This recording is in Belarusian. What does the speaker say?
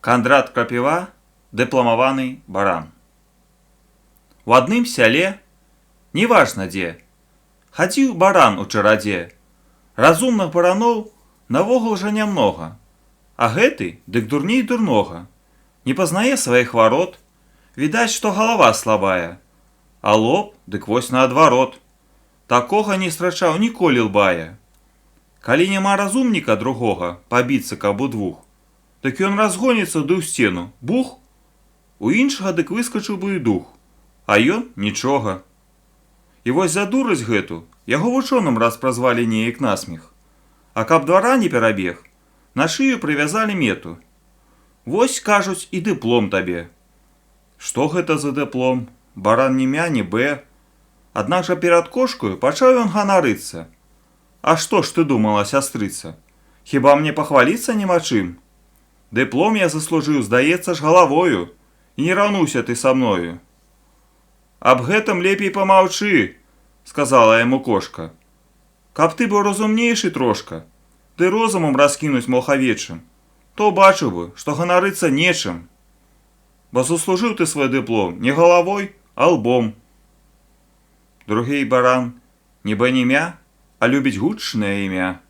Кандрат Крапіва, дыпламаваны баран. У адным сяле, неважна дзе, хадзіў баран у чарадзе. Разумных бараноў навогул жа нямнога, а гэты дык дурней дурнога. Не пазнае сваіх варот, відаць, што галава слабая, а лоб дык вось наадварот. Такога не страчаў ніколі лбая. Калі няма разумніка другога пабіцца каб удвух, дык ён разгоніцца ды ў сцену, бух! У іншага дык выскачыў бы і дух, а ён нічога. І вось за дурасць гэту яго вучоным раз празвалі неяк насмех. А каб двара не перабег, на шыю прывязалі мету. Вось, кажуць, і дыплом табе. Што гэта за дыплом? Баран ні мя, ні бэ. Аднак жа перад кошкаю пачаў ён ганарыцца. А што ж ты думала, сястрыца? Хіба мне пахваліцца няма чым? Дыплом я заслужыў, здаецца ж, галавою, і не раўнуйся ты са мною. Аб гэтым лепей памаўчы, сказала яму кошка. Каб ты быў разумнейшы трошка, ды розумам раскінуць мог авечым, то ўбачыў бы, што ганарыцца нечым. Бо заслужыў ты свой дыплом не галавой, а лбом. Другі баран не бэ не мя, а любіць гучнае імя.